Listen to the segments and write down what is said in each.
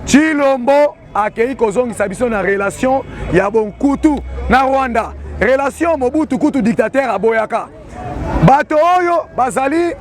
Tshilombo akei kozongisa biso na relation ya bonkutu na Rwanda, relation Mobutu kutu dictateur aboyaka. Bato oyo bazali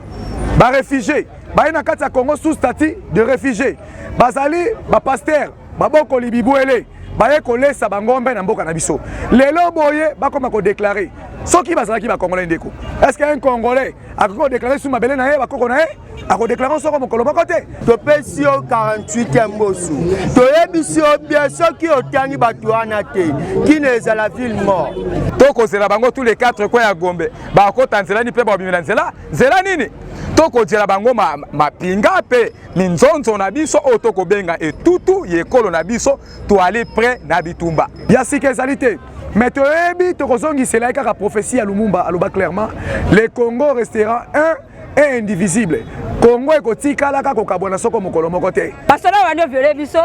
ba réfugiés baye na kati ya Congo sous statut de réfugié, bazali ba pasteur babokoli bibwele baye kolesa bangombe na mboka na biso. Lelo boye bakoma kodeklare soki bazalaki bacongolais. Ndeko, est ce que un Congolais akoki kodeklare su mabele na ye, bakoko na ye? Akodeklare soko mokolo moko te. Topesi yo 48 ya mbosu, toyebisi yo bien, soki otangi bato wana te, kino ezala ville mort. Tokozela bango tous les quatre coins ya Gombe, bakota nzela nini mpe bakobimela nzela nzela nini? Tokozela bango mapinga mpe minzonzo na biso oyo tokobenga etutu ya ekolo na biso. Toali prêt na bitumba. Ya sika ezali te, mais toyebi tokozongisela ye kaka prophétie ya Lumumba. Aloba clairement: le Congo restera un et indivisible. Congo ekotikalaka kokabwana soko mokolo moko te. Basoda bandi oviole biso,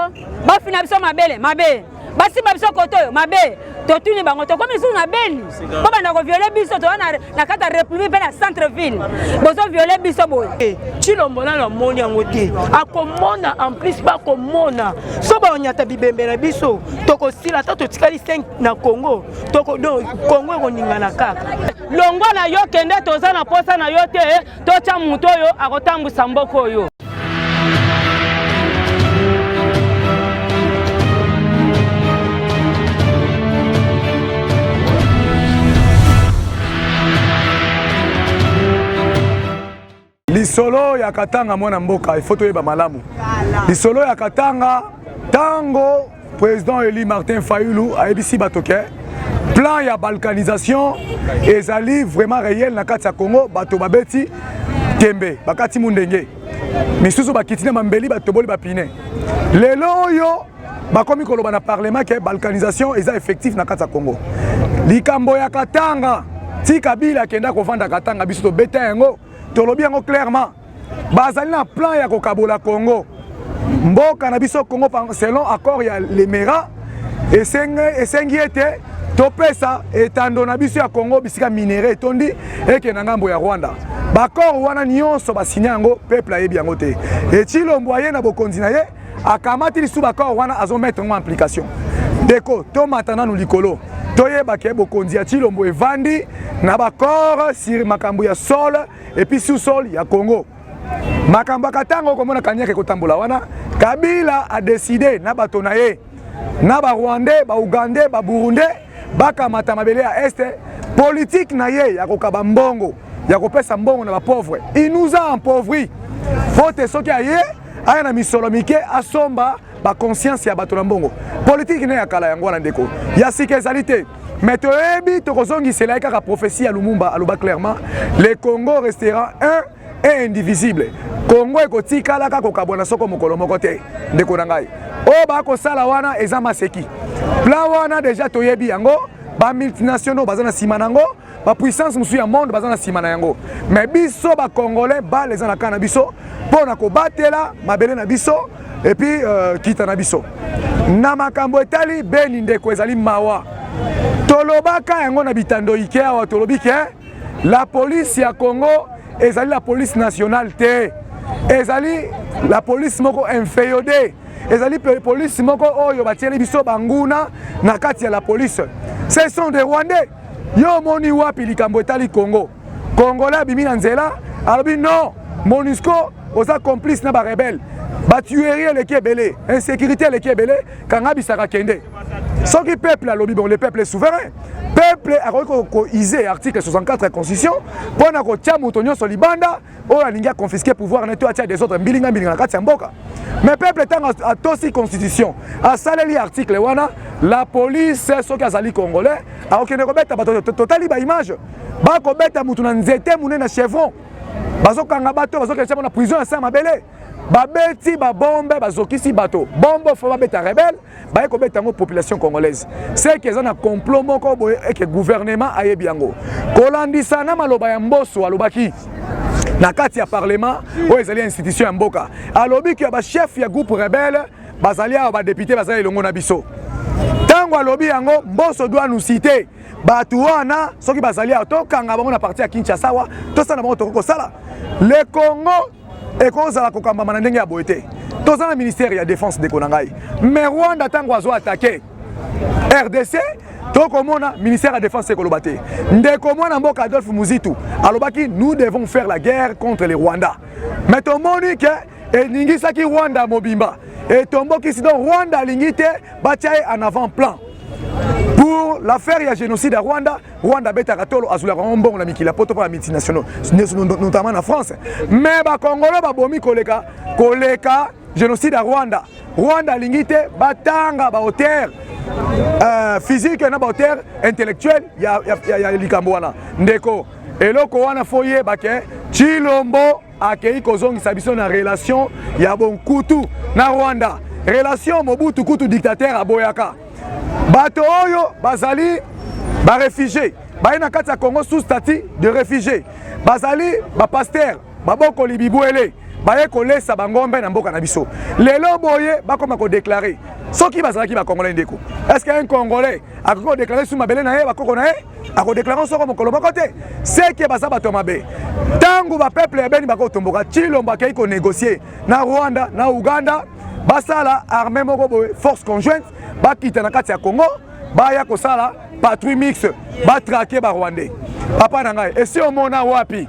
bafina biso mabele mabe, basimba biso koto oyo mabe. Totuni bango, tokomi lisusu na Beni, bobanda koviole biso. Toza na kati ya République mpe na centre ville, bozoviole biso boye. Tshilombo nano amoni yango te, akomona. En plus bakomona so baonyata bibembe na biso, tokosila. Ata totikali 5 na Congo, donc Congo ekoningana kaka. Longwa na yo, kende, toza na posa na yo te. Totya moto oyo akotambwisa mboka oyo. Lisolo ya Katanga, mwana mboka, ifo toyeba malamu lisolo ya Katanga. Ntango président élu Martin Fayulu ayebisi bato ke plan ya balkanisation ezali vraiment réel na kati ya Congo, bato babeti tembe, bakati mundenge, misusu bakiti na mambeli, batoboli bapine. Lelo oyo bakomi koloba na parlement ke balkanisation eza effectif na kati ya Congo. Likambo ya Katanga, ti Kabila akenda kovanda Katanga, biso tobeta yango, tolobi yango clairement: bazali na plan ya kokabola Congo, mboka na biso Congo. Selon accord ya Lemera, esengi ete topesa etando na biso ya Congo, bisika minerai etondi, eke na ngambo ya Rwanda. Baaccord wana nyonso basinya yango, peuple ayebi yango te. Tshilombo aye na bokonzi na ye, akamati lisusu baaccord wana, azomettre yango en application. Ndeko, tomata nanu likolo, toyeba ke bokonzi ya Tshilombo evandi na baaccord sur makambo ya sol et puis sous-sol ya Congo. Makambo ya Katanga, okomona kaniaka ekotambola wana. Kabila adécidé na bato na ye, na Barwandais, Baugandais, Baburundais, bakamata mabele ya Est. Politique na ye ya kokaba mbongo, ya kopesa mbongo na bapauvre, il nous a appauvri. Po te soki aye, aya na misolo mike, asomba baconscience ya bato na mbongo. Politique ne ya kala yango wana, ndeko. Ya sika ezali te, mais toyebi tokozongisela ye kaka prophétie ya Lumumba. Aloba clairement: le Congo restera un et indivisible. Congo ekotikalaka kokabwana soko mokolo moko te. Ndeko na ngai, oyo bakosala wana eza maseki. Plan wana déjà toyebi yango, bamultinationaux baza na nsima na yango, bapuissance mosusu ya monde baza na nsima na yango. Mais biso Bacongolais, bale eza na ka na biso mpo na kobatela mabele na biso et puis kita na biso. Na makambo etali Beni, ndeko, ezali mawa. Tolobaka yango na bitando ike awa, tolobi ke la police ya Congo ezali la police nationale te, ezali la police moko inféodée, ezali police moko oyo batieli biso banguna na kati ya la police. Ce sont des Rwandais. Yo omoni wapi likambo etali Congo, Congolais abimi na nzela, alobi non, MONUSCO oza complice na barebele, batuerie eleki ebele, insécurité eleki ebele, kanga bisaka, kende? Soki peuple alobi bon, le peuple est souverain. Peuple akoki koiser article 64 ya constitution mpo na kotia moto nyonso libanda oyo alingi aconfisque pouvoir na to atia desordre, mbilinga mbilinga na kati ya mboka. Mais peuple, ntango atosi constitution, asaleli article wana, la police, soki azali Congolais, akokende kobeta bato? Totali baimage, bakobeta mutu na nzete monene na chevron, bazokanga bato, bazokende na prison ya sa mabele, babeti babombe, bazokisi bato. Bombe fo babeta rebelle, baye kobeta yango population congolaise. Seke eza na complot moko boye eke gouvernement ayebi yango. Kolandisa na maloba ya Mboso, alobaki na kati ya parlement oyo ezali institution ya mboka, alobi ke bachef ya groupe rebelle bazali awa, badéputé bazali elongo na biso. Ntango alobi yango, Mboso doit nous citer bato wana. Soki bazali awa, tokanga bango na parti ya Kinshasa awa, tosala bango. Tokoki kosala le Congo ekozala kokambama na ndenge ya boye te. Toza na ministère ya défense, ndeko na ngai. Mais Rwanda, ntango azo attaquer RDC, tokomona ministère ya défense ekoloba te. Ndeko mwana mboka Adolphe Muzitu alobaki: "Nous devons faire la guerre contre les Rwanda." Mais tomoni ke eningisaki Rwanda mobimba, etombokisi. Donc Rwanda alingi te batia ye en avant plan pour l'affaire ya génocide ya Rwanda. Rwanda abetaka tolo, azwelaka yango mbongo na mikili ya poto mpo na multinationaux, notamment na France. Mais bakongolo babomi koleka koleka génocide ya Rwanda. Rwanda alingi te batanga baauteur physique na baauteur intellectuel ya likambo wana. Ndeko, eloko wana faut yeba ke Tshilombo akei kozongisa biso na relation ya bonkutu na Rwanda, relation Mobutu kutu dictateur aboyaka. Bato oyo bazali baréfugiés, baye na kati ya Congo sous statut de réfugié, bazali bapasteur, babokoli bibwele, baye kolesa bangombe na mboka na biso. Lelo boye bakoma kodéclarer soki bazalaki bacongolais. Ndeko, est ce que un Congolais akoki kodéclarer su mabele na ye, bakoko na ye? Akodéclarer soko mokolo moko te. Seke baza bato ya mabe. Ntango bapeuple ya Beni bakotomboka, Tshilombo akei konégocier na Rwanda, na Uganda, basala armée moko boye, force conjointe, bakita na kati ya Congo, baya kosala patrouille mixte, batraquer barwandais. Papa na ngai, esi omona wapi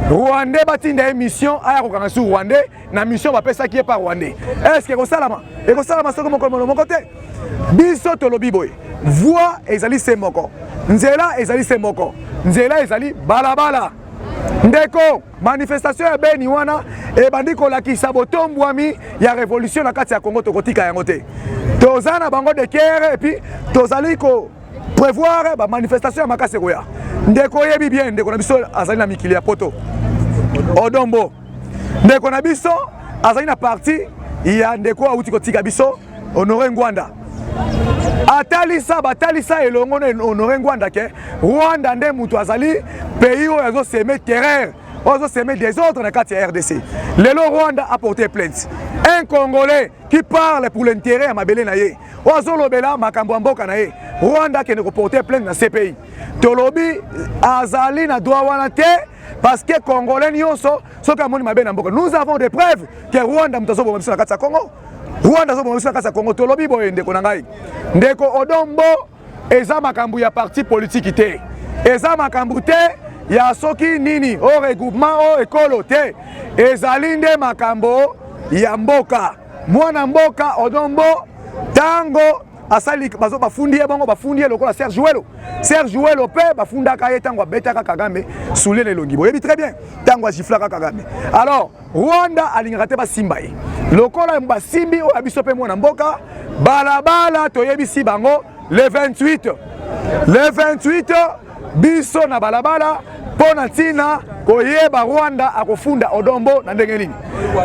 Rwandais batinda ye mission aya kokanga su Rwandais na mission bapesaki ye par Rwandais? Est ce que ekosalama? Ekosalama soki mokolo moko te. Biso tolobi boye: voie ezali se moko, nzela ezali se moko, nzela ezali balabala. Ndeko, manifestation ya Beni wana ebandi kolakisa botombwami ya révolution na kati ya Congo. Tokotika yango te. Toza na bango de cœur et puis tozali ko prévoir bamanifestation ya makasi ekoya. Ndeko, oyebi bien, ndeko na biso azali na mikili ya poto, Odombo, ndeko na biso azali na parti ya ndeko awuti kotika biso, Honore Ngwanda. Atalisa, batalisa elongo na Honore Ngwanda ke Rwanda nde moto azali pays oyo azosemer terreur, oyo azosemer désordre na kati ya RDC. Lelo Rwanda a porté plainte. Un Congolais qui parle pour l'intérêt ya mabele na ye, oyo azolobela makambo ya mboka na ye, Rwanda akende koporter plainte na CPI. Tolobi azali na droit wana te, parce que Congolais nyonso soki amoni mabe na mboka, nous avons des preuves ke Rwanda moto azoboma biso na kati ya Congo. Rwanda azoboma biso na kati ya Congo. Tolobi boye, ndeko na ngai, ndeko Odombo, eza makambo ya parti politique te, eza makambo te ya soki nini o regroupement o ekolo te, ezali nde makambo ya mboka. Mwana mboka Odombo, ntango asali, bazo bafundi ye bongo, bafundi ye lokola Serge Welo. Serge Welo mpe bafundaka ye ntango abetaka Kagame soulier na elongi. Boyebi très bien ntango agiflaka Kagame. Alors Rwanda alingaka te basimba ye. Lokola basimbi oyo ya biso mpe mwana mboka, balabala, toyebisi bango le 28, le 28, biso na balabala mpo na ntina koyeba Rwanda akofunda Odombo na ndenge nini.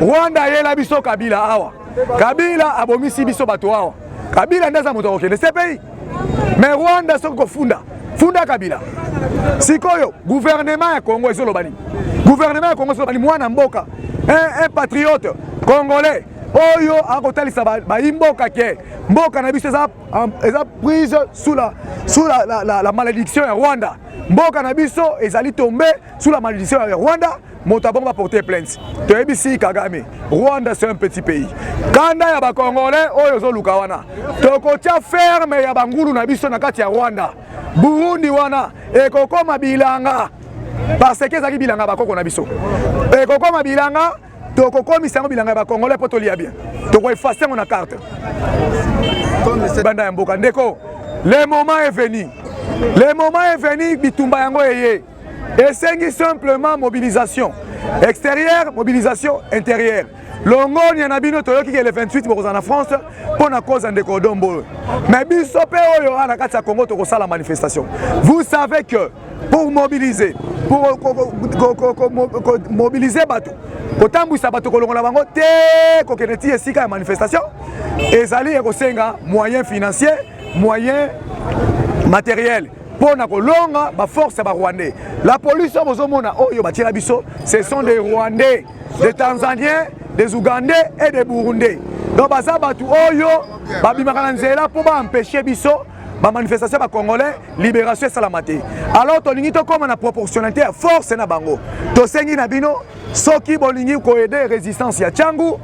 Rwanda ayela biso Kabila awa, Kabila abomisi biso bato awa. Kabila nde aza moto akokende CPI. Mais Rwanda soki kofunda, funda Kabila. Sikoyo gouvernement ya Congo ezoloba nini? Gouvernement ya Congo ezoloba nini? Mwana mboka, un patriote congolais oyo akotalisa bayimboka ke mboka na biso eza prise sous la malédiction ya Rwanda, mboka na biso ezali tombe sous la malédiction ya Rwanda, moto abongo baporter plainte. Toyebisi Kagame, Rwanda c'est un petit pays. Kanda ya bacongolais oyo ozoluka wana, tokotia ferme ya bangulu na biso na kati ya Rwanda, Burundi wana ekokoma bilanga, parce que ezalaki bilanga bakoko na biso. Ekokoma bilanga, tokokomisa yango bilanga ya bacongolais mpo tolia bien. Tokoeffacer yango na carte banda ya mboka. Ndeko, le moment est venu, le moment est venu. Bitumba yango eye esengi simplement mobilisation extérieure, mobilisation intérieure. Longonia na bino, toyoki ke le 28 bokozala na France mpo na cause ya ndeko Odombo oyo. Mais biso mpe oyo awa na kati ya Congo tokosala manifestation. Vous savez que pour mobiliser, pour mobiliser bato, kotambwisa bato, kolongola bango te, kokende ti esika ya manifestation, ezali ekosenga moyen financier, moyen matériel mpo na kolonga baforce ya barwandais. La police oyo bozomona, oyo batiela biso, ce sont des Rwandais, des Tanzaniens, des Ougandais et des Burundais. Donc baza bato oyo babimaka na nzela mpo baempêcher biso. Bamanifestation ya bacongolais, libération esalama te. Alors tolingi tokóma na proportionnalité ya force na bango. Tosengi na bino, soki bolingi koaider résistance ya Tshangu,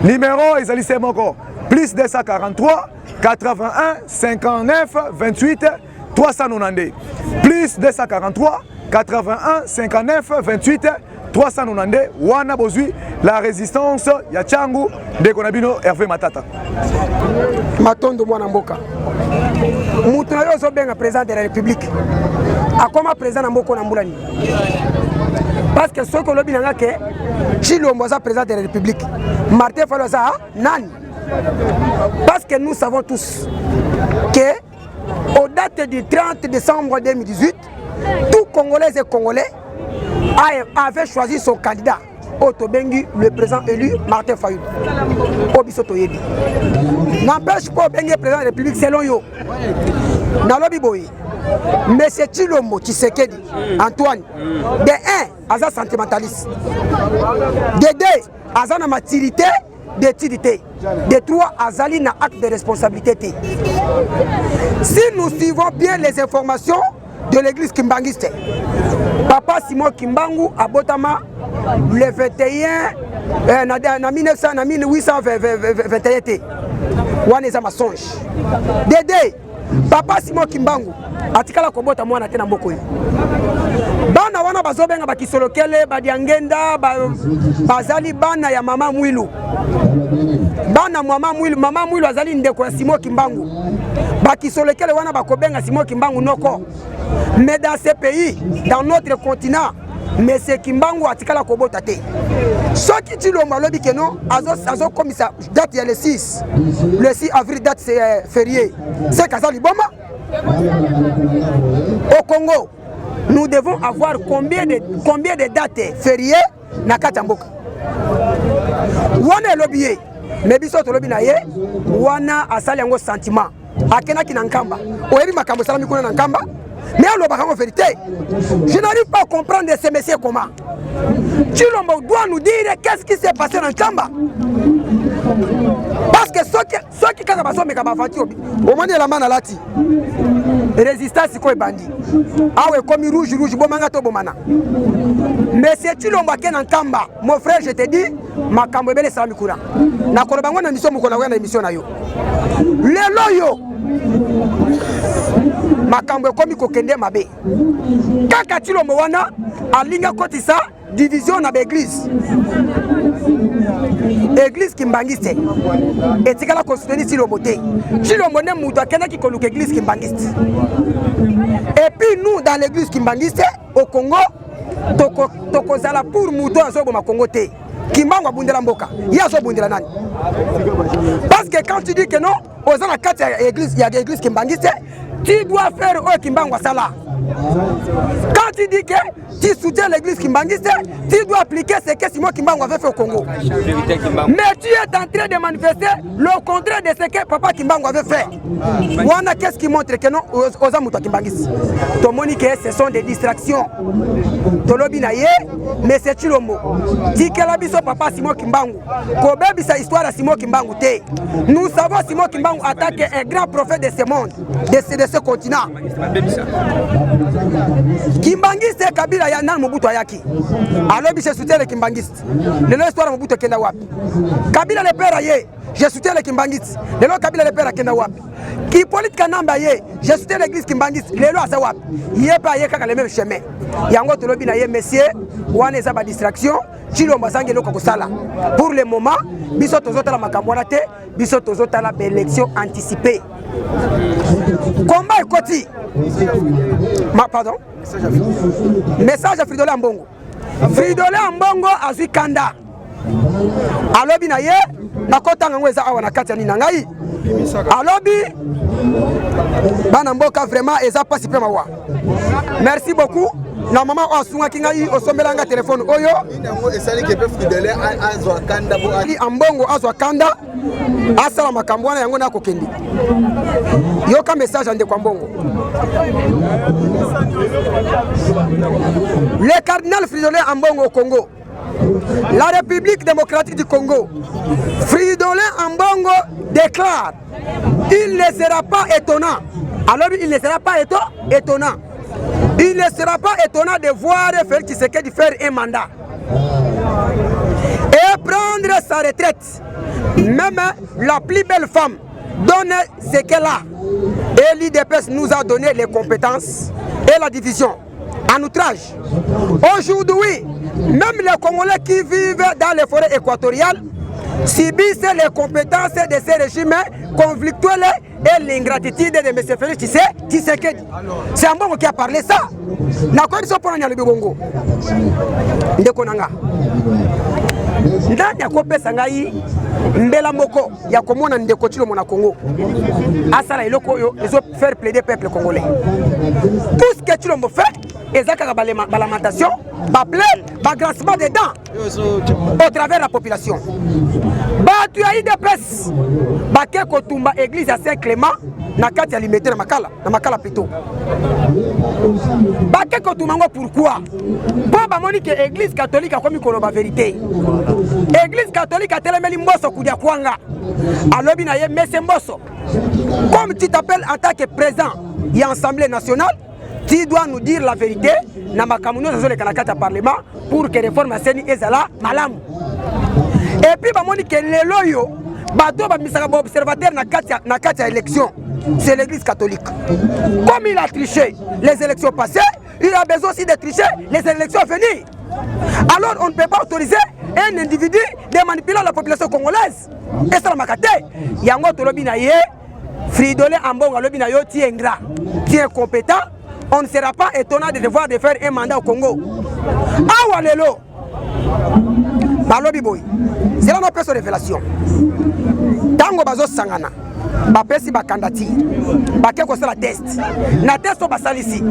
numéro ezali se moko: plus 243 81 59 28 392, plus 243 81 59 28 392. Wana bozwi la résistance ya Tshangu, ndeko na bino Hervé Matata. Matondo, mwana mboka. Moto na yo ozobenga président de la République akoma président na mboka na mbula nini? Parce que soki olobi na nga ke Tshilombo aza président de la République, Martin Fayulu aza nani? Parce que nous savons tous que au date du 30 décembre 2018, tout Congolais et Congolais avait choisi son candidat oyo tobengi le président élu Martin Fayulu, oyo biso toyebi. N'empêche, mpo obengi président de la République, selon yo, nalobi boye: monsieur Tshilombo Tshisekedi Antoine, de 1, aza sentimentaliste, de 2, aza na maturité d'étude te, de 3, azali na acte de responsabilité te. Si nous suivons bien les informations de l'église kimbangiste, papa Simon Kimbangu abotama le 21 na 1900, na 1821 te, wana eza mensonge. Dede papa Simon Kimbangu atikala kobota mwana te na mboka oyo. Bana wana bazobenga bakisolokele, badiangenda, bazali bana ya mama Mwilu, bana mama Mwilu. Mama Mwilu azali ndeko ya Simon Kimbangu. Bakisolokele wana bakobenga Simon Kimbangu noko. Mais dans ce pays, dans notre continent, monsieur Kimbangu atikala kobota te. Soki Tshilombo alobi ke non, azokomisa date ya le 6, le 6 avril, date férié, c'est kaza liboma. Au Congo, nous devons avoir combien de dates fériées na kati ya mboka wana? Elobi ye, mais biso tolobi na ye wana asali yango sentiment. Akendaki na Nkamba, oyebi makambo esalami kuna na Nkamba, mais alobaka yango vérité. Je n'arrive pas à comprendre ce monsieur, comment Tshilombo doit nous dire qu'est-ce qui s'est passé na Nkamba, parce que soki kaka bazomeka baaventure, omoni elamba nalati, résistance sikoyo ebandi awa, ekomi rouge rouge, bomanga tobomana. Monsieur Tshilombo ake na Nkamba, mon frère, je te dis, makambo ebele esalami kuna. Nakoloba yango na émission mokolo nakoya na émission na yo. Lelo oyo makambo ekomi kokende mabe. Kaka Tshilombo wana alingi akotisa division na baeglise. Église kimbangiste etikala kosoutenir Tshilombo te. Tshilombo nde moto akendaki koluka église kimbangiste. Et puis nous, dans l'église kimbangiste au Congo, tokozala pour moto azoboma Congo te. Kimbangu abundela mboka, ye azobundela nani? Parce que quand tu dis que non, oza na kati ya église, ya église kimbangiste, tu dois faire oyo Kimbangu asala. Quand tu dis que tu soutiens l'église kimbangiste, tu dois appliquer ce que Simon Kimbangu avait fait au Congo. Mais tu es en train de manifester le contraire de ce que papa Kimbangu avait fait. Wana, qu'est-ce qui montre que non, oza moto ya kimbangiste? Tomoni que ce sont des distractions. Tolobi na ye, monsieur Tshilombo, tikela biso papa Simon Kimbangu, kobebisa histoire ya Simon Kimbangu te. Nous savons Simon Kimbangu attaque un grand prophète de ce monde, de ce continent. Kimbangiste Kabila ya nani, Mobutu ayaki, alobi: "Je soutiens le kimbangiste." Lelo histoire ya Mobutu ekenda wapi? Kabila le père aye: "Je soutiens le kimbangiste." Lelo Kabila le père akenda wapi? Hippolyte Kanambe aye: "Je soutiens l'église kimbangiste." Lelo aza wapi? Ye mpe aye kaka le même chemin. Yango tolobi na ye, monsieur, wana eza badistraction. Tshilombo azangi eloko kosala pour le moment. Biso tozotala makambo wana te, biso tozotala baélection anticipée. Komba ekoti ma, pardon, message ya Fridolin Ambongo. Fridolin Ambongo azwi kanda, alobi na ye, nakotanga yango, eza awa na kati ya nini na ngai. Alobi: "Bana mboka, vraiment eza mpasi mpe mawa. Merci beaucoup na mama oyo asungaki ngai, osombela nga telefone oyo." Ambongo azwa kanda, asala makambo wana. Yango nakokende yoka message ya ndeko ya Mbongo. Le cardinal Fridolin Ambongo au Congo, la République démocratique du Congo, Fridolin Ambongo déclare: "Il ne sera pas étonnant Alobi il ne sera pas étonnant. Il ne sera pas étonnant de voir Félix Tshisekedi faire un mandat et prendre sa retraite. Même la plus belle femme donne ce qu'elle a. Et l'UDPS nous a donné les compétences et la division en outrage. Aujourd'hui, même les Congolais qui vivent dans les forêts équatoriales subissent les compétences de ces régimes conflictuels et l'ingratitude de M. Félix Tshisekedi. C'est Ambongo qui a parlé ça. Nakoyebi so mpona nini alobi bongo. Ndeko na nga, nani akopesa ngai mbela moko ya komona ndeko Tshilombo na Congo asala eloko oyo ezo faire plaider peuple congolais? Tout ce que Tshilombo fait eza kaka balamentation, baplainte, bagrincement de dents au travers la population. Bato ya UDPS bake kotumba église ya Saint Clément na kati ya Limete, na Makala, na Makala plutôt. Bake kotumba yango pourquoi? Mpo bamoni ke église catholique akomi koloba vérité. Église catholique atelemeli Mboso Kudia Kwanga, alobi na ye: "Mese Mboso, comme tu t'appelles en tant que président ya Assemblée nationale, tu dois nous dire la vérité na makambo nyonso ezoleka na kati ya parlement pour que réforme ya CENI ezala malamu." Et puis bamoni ke lelo oyo bato oyo babimisaka baobservateur na kati ya élection, c'est l'église catholique. Comme il a triché les élections passées, il a besoin aussi de tricher les élections à venir. Alors on ne peut pas autoriser un individu de manipuler la population congolaise. Esalamaka te. Yango tolobi na ye, Fridolin Ambongo alobi na yo: tu es ingrat, tu es incompétent. On ne sera pas étonnant de devoir de faire un mandat au Congo. Awa lelo balobi boye, zela napesa révélation. Ntango bazosangana, bapesi bacandidature, bake kosala test. Na test oyo basalisi,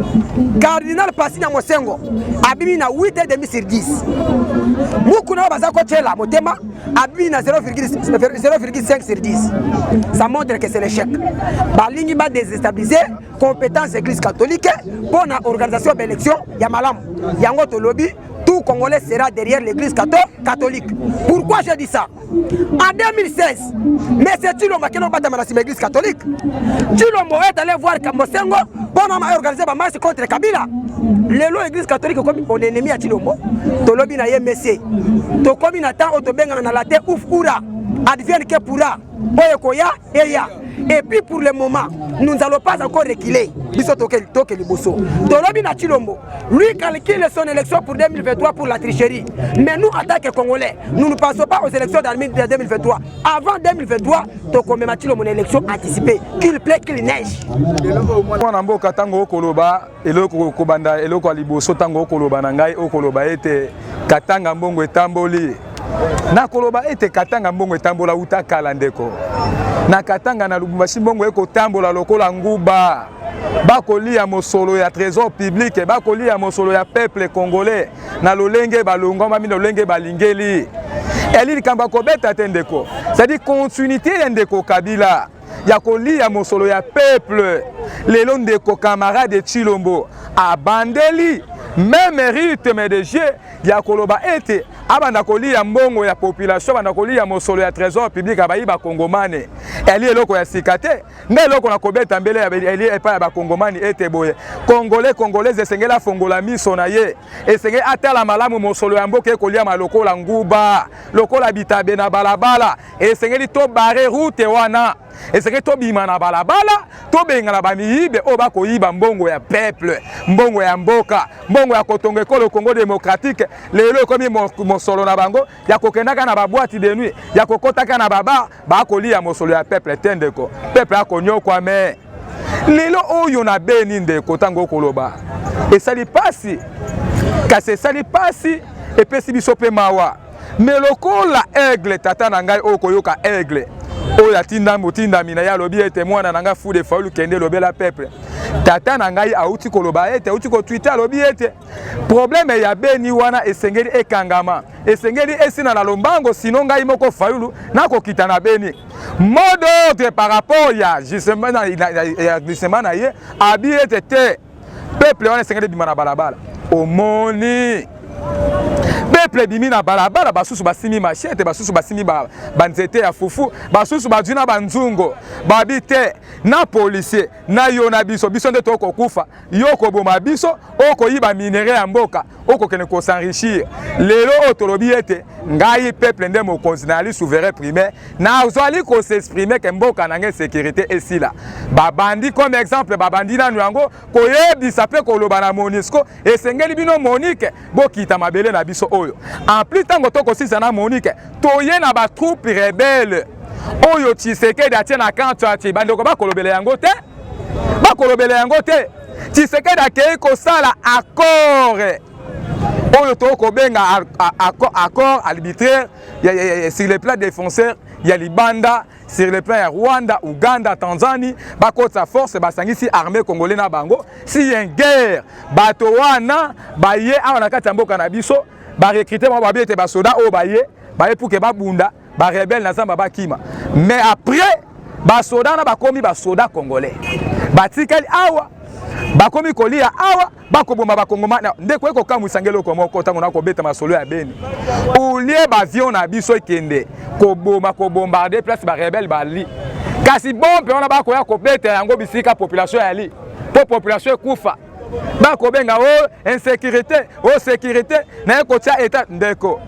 cardinal Pasinya Mosengo abimi na 8,5 sur 10. Mukuna oyo baza kotyela motema abimi na 0,5 sur 10. Ça montre que c'est l'échec. Balingi badéstabiliser compétence église catholique mpo na organisation ya baélection ya malamu. Yango tolobi, tout Congolais sera derrière l'église catholique. Pourquoi je dis ça? En 2016, mais Tshilombo akende kobatama na nsima église catholique. Tshilombo est allé voir Mosengo mpona organiser bamarche contre Kabila. Lelo église catholique ekomi on ennemi ya Tshilombo. Tolobi na ye: mese, tokomi na temps oyo tobengaka na latin uf ura advienne que pourra. Oyo ekoya eya. Et puis pour le moment, nous n'allons pas encore reculer. Biso toke liboso. Tolobi na Tshilombo, lui calcule son élection pour 2023 pour la tricherie, mais nous, en tant que Congolais, nous ne pensons pas aux élections de 2023. Avant 2023, tokomema Tshilombo na élection anticipée, qu'il plaît, qu'il neige. Mwana mboka, ntango okoloba eloko, kobanda eloko ya liboso, ntango okoloba na ngai, okoloba ete Katanga mbongo etamboli. Nakoloba ete Katanga mbongo etambola uta kala. Ndeko, na Katanga, na Lubumbashi, mbongo ekotambola lokola nguba. Bakolia mosolo ya trésor public, bakolia mosolo ya peuple congolais na lolenge balongwamami, na lolenge balingeli. Eli likambo ya kobeta te, ndeko. C'est-à-dire continuité ya ndeko Kabila ya kolia mosolo ya peuple. Lelo ndeko camarade Tshilombo abandeli même rythme de jeu ya koloba ete abanda kolia mbongo ya population, abanda kolia mosolo ya trésor public, abayi bakongomane. Eli eloko ya sika te. Nde eloko na kobeta mbele eli epai ya bakongomani ete boye: Congolais, Congolaise esengeli afongola miso na ye, esengeli atala malamu. Mosolo ya mboka ekoliama lokola nguba, lokola bitabe na balabala. Esengeli tobarrer route wana, esengeli tobima na balabala, tobengana bamiyibe oyo bakoyiba mbongo ya peuple, mbongo ya mboka, mbongo ya kotonga ekolo Congo démocratique. Lelo ekomi mosolo na bango ya kokendaka na baboîte de nuit, ya kokɔtaka na babar, bakolia mosolo ya peuple te. Ndeko, peuple akonyokwa. Me lelo oyo na Beni, ndeko, ntango okoloba esali pasi, kasi esali pasi, epesi biso mpe mawa. Me lokola aigle, tata na ngai, oyo koyoka aigle oyo atinda motindami na ye, alobi ete: "Mwana na ngai Fude Fayulu, kende elobela peuple." Tata na ngai auti koloba ete, auti kotweeter, alobi ete problème ya Beni wana esengeli ekangama, esengeli esina na lombango, sinon ngai moko Fayulu nakokita na Beni. Mot d'ordre par rapport ya glissement na ye, abi ete te, peuple wana esengeli ebima na balabala. Omoni peuple. Peuple ebimi na balabala, basusu basimi machete, basusu basimi banzete ya fufu, basusu bazwi na banzungo, babi te na policier na yo na biso, biso nde tokokufa, yo koboma biso, okoyiba minerai ya mboka, okokende kosenrichir. Lelo oyo tolobi ete ngai peuple nde mokonzi, nayali souverain primaire, nazali kosexprime ke mboka na ngai sécurité esila. Babandi comme exemple, babandi nanu yango koyebisa mpe koloba na MONUSCO, esengeli bino MONUC bokita mabele na biso oyo. En plus, ntango tokosisa na MONUC, toye na batroupe rebelle oyo Tshisekedi atie na camp Tshatshi. Bandeko bakolobela yango te, bakolobela yango te. Tshisekedi akei kosala accord oyo tokobenga accord arbitraire sur le plan défenseur ya libanda, sur le plan ya Rwanda, Uganda, Tanzanie, bakotisa force, basangisi armée congolais na bango. Si une guerre, bato wana baye awa na kati ya mboka na biso, barecrute bango, babi ete basoda oyo baye baye pour ke babunda barebelle na zamba bakima. Mais après, basoda wana bakomi basoda congolais, batikali awa, bakomi kolia awa, bakoboma bakongoma. Ndeko, ekokamwisa nge eloko moko ntango nakobeta masolo ya Beni. Olie baavion na biso ekende koboma, kobombarde place barebelle bali, kasi bombe wana bakoya kobeta yango bisika population yali, mpo population ekufa. Bakobenga o insécurité, o sécurité naye kotia eta. Ndeko,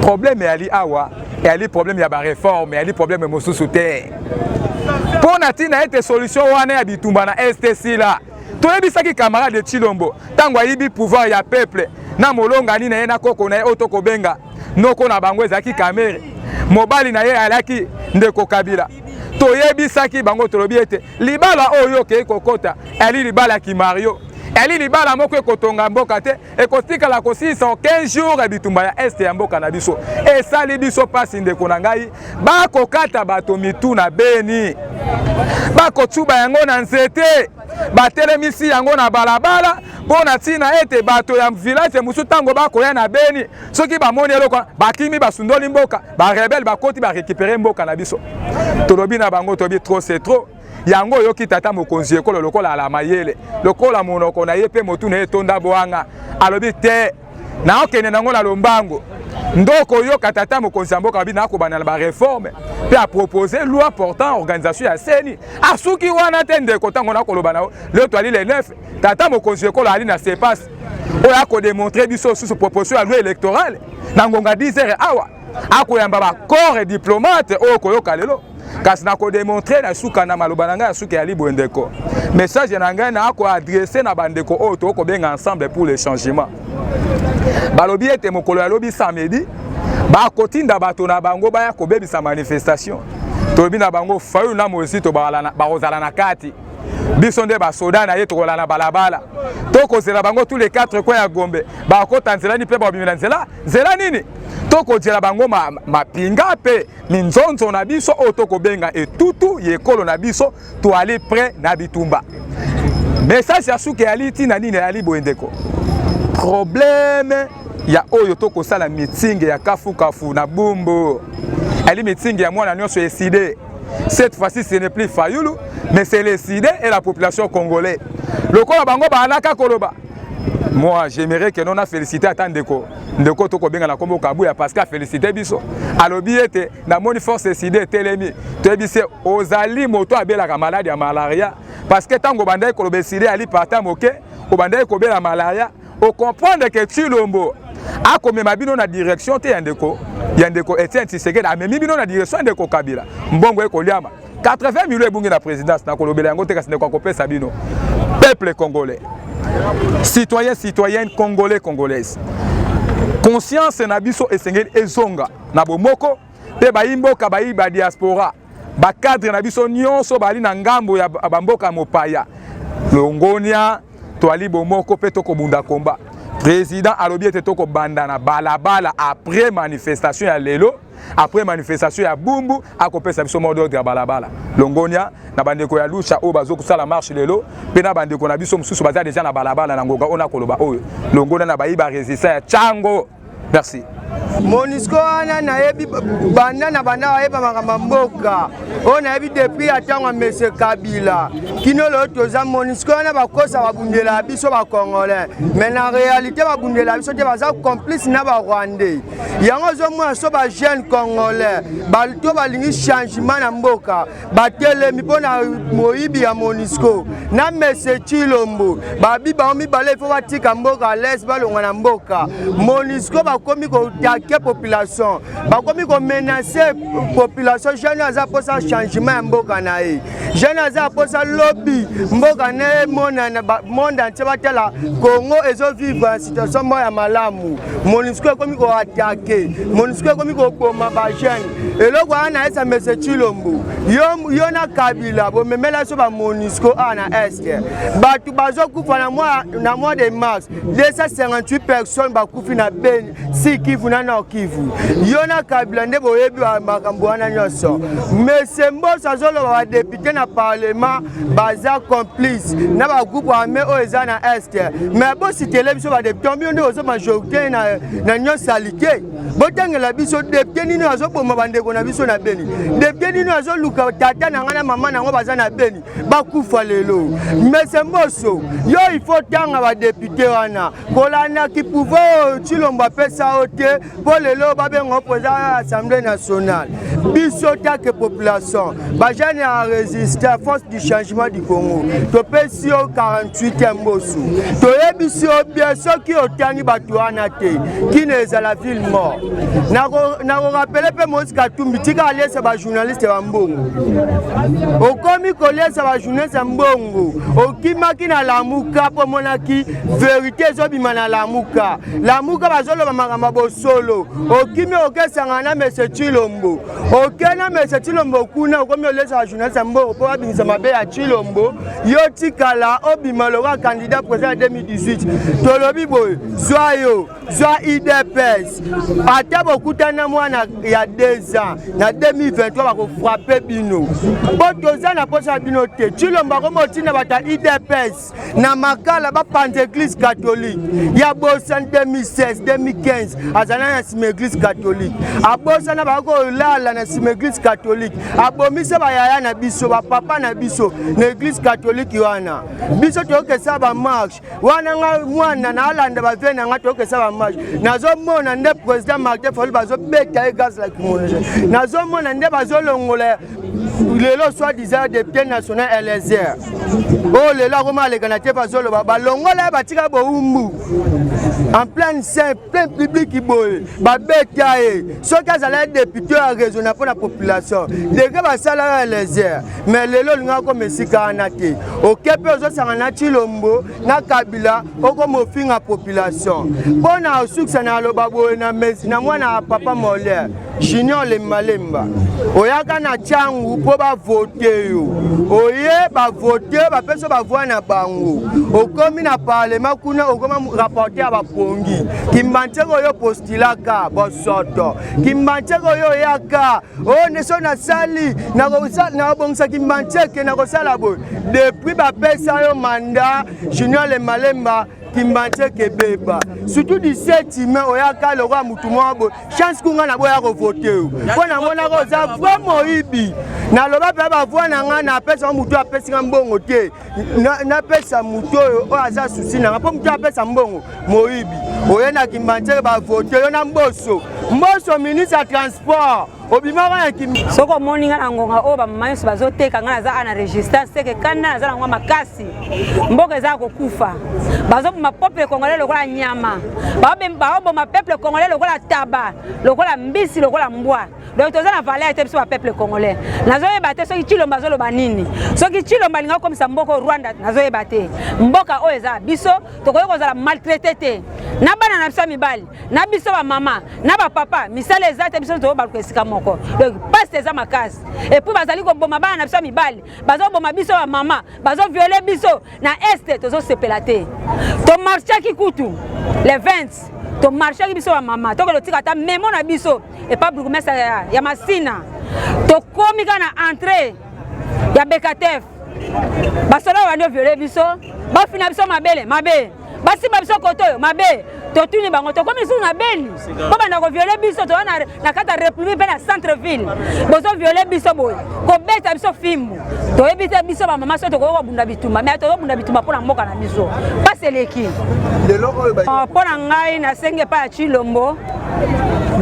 problème eyali awa, eyali problème ya baréforme, eyali problème mosusu te. Mpo na ntina ete solution wana ya bitumba na est sila, toyebisaki camarade Tshilombo, ntango ayibi pouvoir ya peuple na molongani na ye na koko na ye oyo tokobenga noko na bango ezalaki Kamerhe, mobali na ye alaki ndeko Kabila, toyebisaki bango, tolobi ete libala oyo okei kokota eli libala ya kimario, eli libala moko ekotonga mboka te, ekotikala kosilisa 15 jours ya bitumba ya est ya mboka na biso. Esali biso mpasi, ndeko na ngai, bakokata bato mitu na Beni, bakotuba yango na nzete, batelemisi yango na balabala, mpo na ntina ete bato ya village mosusu, ntango bakoya na Beni, soki bamoni eloko, bakimi, basundoli mboka, barebelle bakoti, barécupere mboka na biso. Tolobi na bango, toyebi, trop c'est trop. Yango oyoki tata mokonzi ekolo, lokola ala mayele, lokola monoko na ye mpe motu na ye etonda bwanga, alobi te, naokende nango na lombango. Ndoko oyoka tata mokonzi ya mboka alobi nakobanda na baréforme mpe apropose loi portant organisation ya CENI. Asuki wana te, ndeko. Ntango nakoloba na lelo, toali le 9, tata mokonzi ekolo ali na CEPAS oyo akodémontre biso susu proposition ya loi électorale na ngonga 10 heures. Awa akoyamba bacorps diplomate oyo koyoka lelo. Kasi nakodémontre na suka na maloba na ngai ya suka ya liboye, ndeko, message na ngai nakoadresse na bandeko oyo tokobenga Ensemble pour le changement. Balobi ete mokolo ya lobi samedi bakotinda bato na bango baya kobebisa manifestation. Tolobi na bango, Fayulu na Mozito bakozala na kati, biso nde basoda na ye, tokolala na balabala, tokozela bango tous les quatre coins ya Gombe. Bakota nzela nini mpe bakobimela nzela nzela nini? Tokozela bango mapinga mpe minzonzo na biso oyo tokobenga etutu ya ekolo na biso. Toali prêt na bitumba. Message ya suka eyali ntina nini? Eyali boye, ndeko, problème ya oyo tokosala meeting ya kafukafu na Bumbu eyali meeting ya mwana nyonso ECiDé. Cette fois-ci, ce n'est plus Fayulu, mais c'est l'ECiDé et la population congolaise. Lokola bango baanaka koloba, moi j'aimerais que non félicité ata ndeko, ndeko tokobenga na kombo Kabuya, parce que afélicité biso, alobi ete namoni force ECiDé etelemi. Toyebi se ozali moto abelaka maladi ya malaria, parce que ntango obandaki koloba ECiDé ali parta moke, obandaki kobela malaria. Ocomprendre ke Tshilombo akomema bino na direction te ya ndeko, ya ndeko Etienne Tshisekedi, amemi bino na direction ya ndeko Kabila. Mbongo ekoliama, 80 millions ebungi na présidence, nakolobela yango te, kasi ndeko akopesa bino. Peuple congolais, citoyen, citoyenne congolais, congolaise, conscience na biso esengeli ezonga na bomoko. Mpe bayi mboka, bayi badiaspora, bacadre na biso nyonso bali na ngambo ya bamboka mopaya, longonia, toali bomoko mpe tokobunda komba. Président alobi ete tokobanda na balabala après manifestation ya lelo, après manifestation ya Bumbu, akopesa biso mot d'ordre ya balabala. Longonia na bandeko ya Lucha oyo bazokosala marche lelo, mpe na bandeko na biso mosusu baza deja na balabala na ngonga oyo nakoloba oyo. Longonia na bayi barésistant ya Tshangu. Merci. Monusco wana nayebi banda na banda bayeba makambo ya mboka oyo nayebi depuis ya ntango ya monsieur Kabila kino lelo toza Monusco wana bakosa babundela biso ba congolais mais na réalité babundela biso te, baza complice na ba rwandais. Yango ozomona so ba jeune congolais bato balingi changement na mboka batelemi mpo na moyibi ya Monusco na monsieur Tshilombo, babi bango mibale ifo batika mboka les balongwa na mboka. Monusco bakomi koattaquer population, bakomi komenacer population. Jeune aza mposa changement ya mboka na ye, jeune aza mposa lobi mboka na ye monana monde entier batala Congo ezovivre na situation moko ya malamu. Monusco ekomi koattaquer, Monusco ekomi koboma bajeune. Eloko wana nayesa monsieur Tshilombo, yo, yo na Kabila bomemela biso bamonusco awa na Est, bato bazokufa. Na mois de mars, 258 personnes bakufi na Beni, Sud Kivu na Nord Kivu. Yo na Kabila nde boyebi makambo wana nyonso. Monsieur Mboso azoloba badéputé na parlement baza complice na bagroupe armé oyo eza na Est, mais bositele biso badéputé. Bino nde bozo majorité na nyonso alike. Botangela biso député nini azoboma bandeko na biso na Beni, député nini azoluka tata na ngai na mama nango baza na Beni bakufa lelo. Monsieur Mboso, yo il faut tanga badéputé wana kolandaki pouvoir oyo Tshilombo apesa yo te mpo lelo babenga président ya Assemblée nationale. Biso take population, bajeune ya résiste, force du changement du Congo, topesi yo 48 ya Mboso. Toyebisi yo bien, soki otangi bato wana te, kino ezala ville mort. Nakorappeler mpe Moïse Katumbi, tika aliesa bajournaliste bambongo. Okomi koliesa bajournaliste ya mbongo, okimaki na Lamuka mpo omonaki vérité ezobima na Lamuka. Lamuka bazoloba makambo ya bosolo. Okimi, okesangana na monsieur Tshilombo. Oke na monsieur Tshilombo kuna, okomi olesa bajournaliste ya mbongo mpo babimisa mabe ya Tshilombo. Yo tikala obima lokola candidat président ya 2018. Tolobi boye, zwa yo, zwa UDPS, ata bokutani na mwana ya 2 ans na 2023, bakofrapper bino mpo toza na posa ya bino te. Tshilombo akoma otinda bato ya UDPS na Makala bapanza église catholique ya bosani. 2016, 2015 azala na nsima église catholique, abosana bakolala na nsima église catholique, abomisa bayaya na biso, bapapa na biso na église catholique wana. Biso tokesa bamarche wana, nga mwana naalanda bavie na nga, tokesa bamarche. Nazomona nde président Martin Fayulu bazobeta ye gaz lacrymogène, nazomona nde bazolongola lelo soi-disant député national Eliezer oyo lelo akoma aleka na te, bazoloba balongola ye, batika bowumbu en pleine scène, plein public boye, babeta ye. Soki azala député oyo araisonna mpo na population ndenge basala yo Eliezer, mais lelo olingaka koma esika wana te. Oke mpe ozosanga na Tshilombo na Kabila, okoma ofinga population. Mpo na osukisa na aloba boye na mwana ya papa Molière, Junior Lembalemba, oyaka na Tshangu mpo bavote yo, oye bavote, bapesa bavoix na bango, okomi na parlement kuna, okoma rapporteur ya bapongi. Kimbanseke oyo postulaka bosoto, Kimbanseke oyo oyaka oyo nde so nasali nakobongisa Kimbanseke, nakosala boye. Depuis bapesa yo mandat, Junior Lembalemba, Kimbanseke ebeba, surtout 17 mai oyaka lokola mutu moko boye. Chance kunga na boya kovote yo mpo namonaka oza vrai moyibi. Naloba mpe bavoix na ngai napesa mutu apesinga mbongo te, napesa mutu oyo oyo aza susi na nga, mpo mutu apesa mbongo moyibi. Oye na Kimbanseke, bavote yo na Mboso. Mboso ministre ya transport, obimaka na Kim. Soki omoni ngai na ngonga oyo, bamama nyonso bazoteka, ngai naza na résistance seke kanda naza nango makasi. Mboka eza ya kokufa, bazoboma peuple congolais lokola nyama, baoboma peuple congolais lokola taba, lokola mbisi, lokola mbwa. Donc toza na valeur te, biso bapeuple congolais. Nazoyeba te soki Tshilombo azoloba nini, soki Tshilombo alinga kokomisa mboka oyo Rwanda, nazoyeba te. Mboka oyo eza biso, tokoki kozala maltraité te na bana na biso ya mibali, na biso bamama na bapapa. Misala eza te, biso tozobaluka esika moko. Donc pasi eza makasi. Et puis bazali koboma bana na biso ya mibali, bazoboma biso bamama, bazovioler biso na Est. Tozosepela te. Tomarchaki kutu le 20, tomarchaki biso bamama, tokende tika ata memo na biso epa bourgmestre ya Masina. Tokomi kaka na entrée ya Bekatef, basoda bandi ovioler biso, bafina biso mabele mabe, basimba biso koto oyo mabe. Totuni bango, tokomi lisusu na Beni, bobanda kovioler biso. Toza na kati ya république mpe na centre ville, bozovioler biso boye, kobeta biso fimbu. Toyebi te biso bamama so tokoki kobunda bitumba, mais tozobunda bitumba mpo na mboka na biso. Mpasi eleki mpo na ngai. Nasengi epai ya Tshilombo,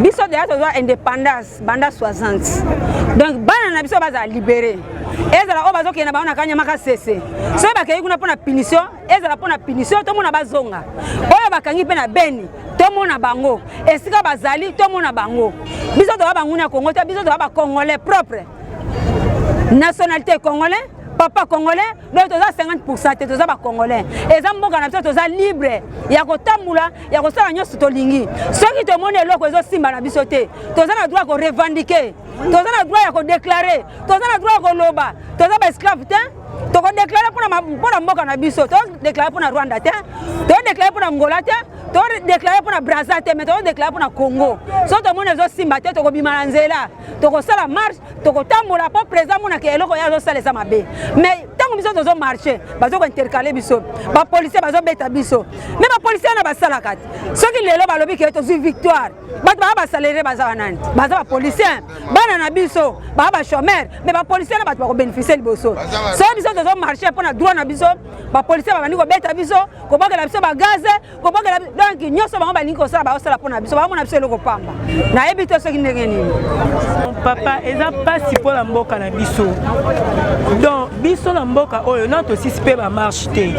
biso deja tozwa indépendance banda 60, donc bana na biso bazala libéré. Ezala oyo bazokende na bango na Kanyama Kasese, soki bakei kuna mpo na punition, ezala mpo na punition, tomona bazonga. Oyo bakangi mpe na Beni, tomona bango esika bazali, tomona bango. Biso toza banguna ya Kongo te, biso toza bacongolais propre, nationalité congolais, papa congolais. Donc toza 50 te, toza bacongolais. Eza mboka na biso, toza libre ya kotambola, ya kosala nyonso tolingi. Soki tomoni eloko ezosimba na biso te, toza na droit ya korevendiquer, toza na droit ya kodéclarer, toza na droit ya koloba. Toza baesclave te. Tokodéclarer mpona mboka na biso. Todéclarer mpona Rwanda te, todéclarer mpona Angola te, todéclarer mpona Braza te, mais todéclarer mpona Congo. So tomoni ezosimba te, tokobima na nzela, tokosala marche, tokotambola mpo président amonaka eloko ye azosala eza mabe. Mais ntango biso tozomarcher, bazokointercaler biso, bapolicier bazobeta biso. Mais bapolicier wana basalaka te. Soki lelo balobi ke tozwi victoire, bato baa basalarié baza banani? Baza bapolicier. Bana na biso baa bachômeur, mais bapolicier na bato bakobénéficier liboso. Soki biso tozomarcher mpo na droit na biso, bapolicier babandi kobeta biso, kobokela biso bagaz, kobokela. Donc nyonso bango balingi kosala, baosala mpo na biso, baomona biso eloko pamba. Nayebi te soki ndenge nini. Papa, eza mpasi mpo na mboka na biso. Donc biso na mboka oyo na tosisi mpe bamarche te.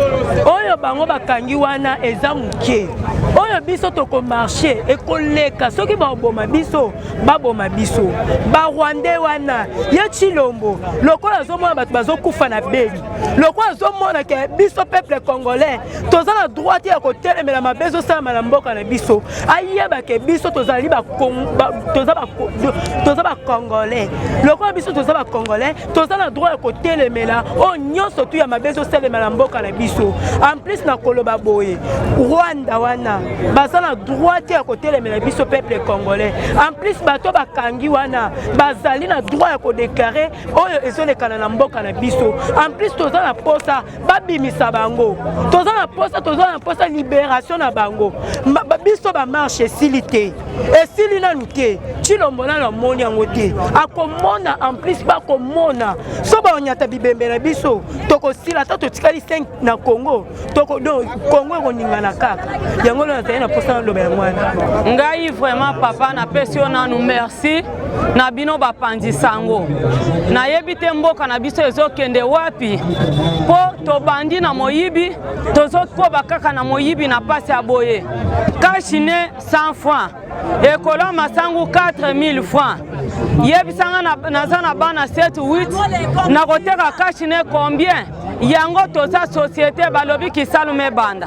Oyo bango bakangi wana eza moke. Oyo biso tokomarcher ekoleka. Soki baboma biso, baboma biso. Barwandais wana, ye Tshilombo lokola azomona bato bazokufa na Beni, lokola azomona ke biso peuple congolais toza na droit te ya kotelemela mabe ezosalama na mboka na biso, ayeba ke biso tozali, toza bacongolais. Lokola biso toza bacongolais, toza na droit ya kotelemela oyo nyonso tu ya mabe ezosalema na mboka na biso. En plus, na koloba boye, Rwanda wana baza na droit te ya kotelemela biso peuple congolais. En plus, bato bakangi wana bazali na droit ya kodéclarer oyo ezolekana na mboka na biso. En plus, toza na posa babimisa bango, toza na posa, toza na posa libération na bango. Biso bamarche esili te, esili nanu te. Tshilombo nanu amoni yango te, akomona. En plus, bakomona so baonyata bibembe na biso, tokosila. Ata totikali 5 na Congo, donc Congo ekoningana kaka. Yango nazali na posa naloba yango wana. Ngai vraiment, papa, napesi yo nanu merci na bino bapanzi sango. Nayebi te mboka na biso ezokende wapi, mpo tobandi na moyibi, tozokoba kaka na moyibi. Na pasi ya boye, cache-nez 100 francs, ekolo masangu 4000 francs. Yebisanga, naza na bana 7 8, nakoteka cache-nez combien? Yango toza société, balobi kisalumu ebanda,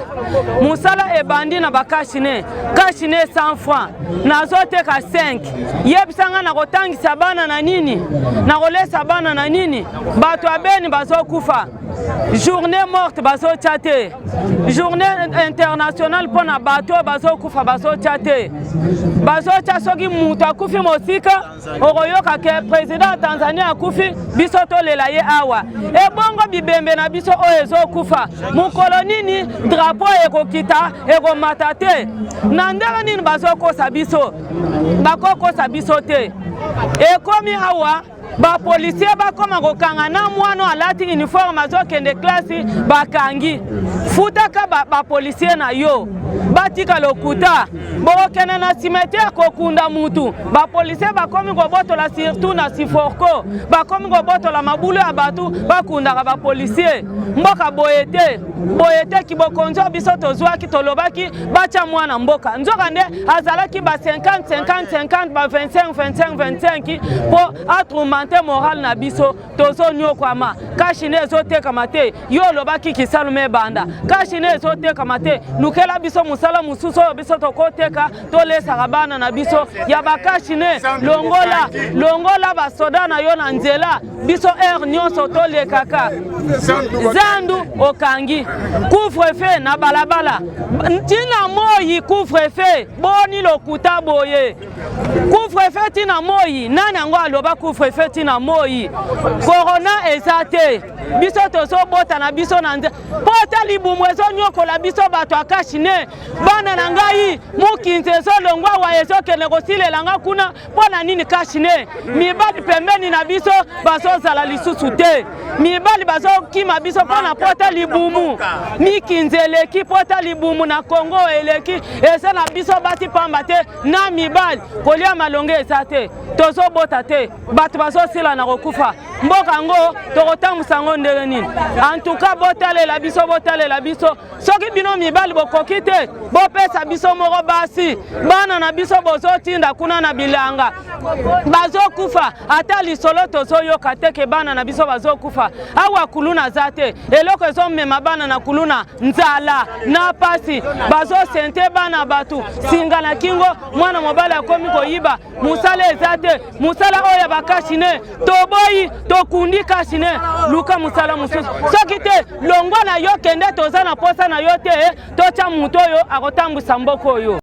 mosala ebandi na bacache-nez. Cache-nez 100 francs, nazoteka 5. Yebisanga, nakotangisa bana na nini? Nakolesa bana na nini? Bato ya Beni bazokufa, journée morte bazotya te, journée internationale mpo na bato oyo bazokufa bazotya te. Bazotya soki moto akufi mosika, okoyoka ke président ya Tanzanie akufi, biso tolela ye awa. Ebongo bibembe na biso oyo ezokufa, mokolo nini drapeau ekokita? Ekomata te. Na ndenge nini bazokosa biso? Bakokosa biso te. Ekomi awa, bapolicier bakoma kokanga na mwana alati uniforme azokende klasi, bakangi. Futaka bapolicier ba na yo, batika lokuta. Bokokende na cimetière kokunda mutu, bapolicier bakomi kobotola, surtout na Siforco, bakomi kobotola mabulu ya bato bakundaka bapolicier. Mboka boye te, boye te. Kibokonzi oyo biso tozwaki, tolobaki batya mwana mboka, nzoka nde azalaki ba 50 50 50, ba 25 25 25, mpo atourmenter moral na biso. Tozonyokwama, cache-nez ezotekama te. Yo olobaki kisalumu ebanda, cache-nez ezotekama te. Lukela biso mosala mosusu oyo biso tokoteka, tolesaka bana na biso. Ya bacache-nez, longola, longola basoda na yo na nzela. Biso heure nyonso tolekaka zandu, okangi couvre-feu na balabala ntina moi. Couvre-feu boni lokuta boye? Couvre-feu ntina moi, nani yango aloba couvre-feu ntina moi? Corona eza te. Biso tozobota na biso na nzela mpo ata libumu ezonyokola biso. Bato ya cache-nez. Bana na ngai mokinzi ezolongwa awa ezokende kosilela nga kuna mpo na nini? Kashine mibali pembeni na biso bazozala lisusu te, mibali bazokima biso mpo na pota libumu. Mikinzi eleki, pota libumu na Kongo eleki, eza na biso basi pamba te na mibali kolia malonge eza te, tozobota te, bato bazosila na kokufa. Mboka yango tokotambusa yango ndenge nini? Antuka botalela biso, botalela biso. Soki bino mibali bokoki te, bopesa biso moko basi. Bana na biso bozotinda kuna na bilanga bazokufa, ata lisolo tozoyoka te ke bana na biso bazokufa. Awa kuluna aza te, eloko ezomema bana na kuluna nzala na pasi, bazosente bana bato singa na kingo, mwana mobali akomi koyiba, mosala eza te, mosala oyo ya bakashine toboyi, tokundi kashine, luka mosala mosusu, soki te longwa na yo kende, toza na posa na yo te, totya moto oyo akotambwisa mboka oyo.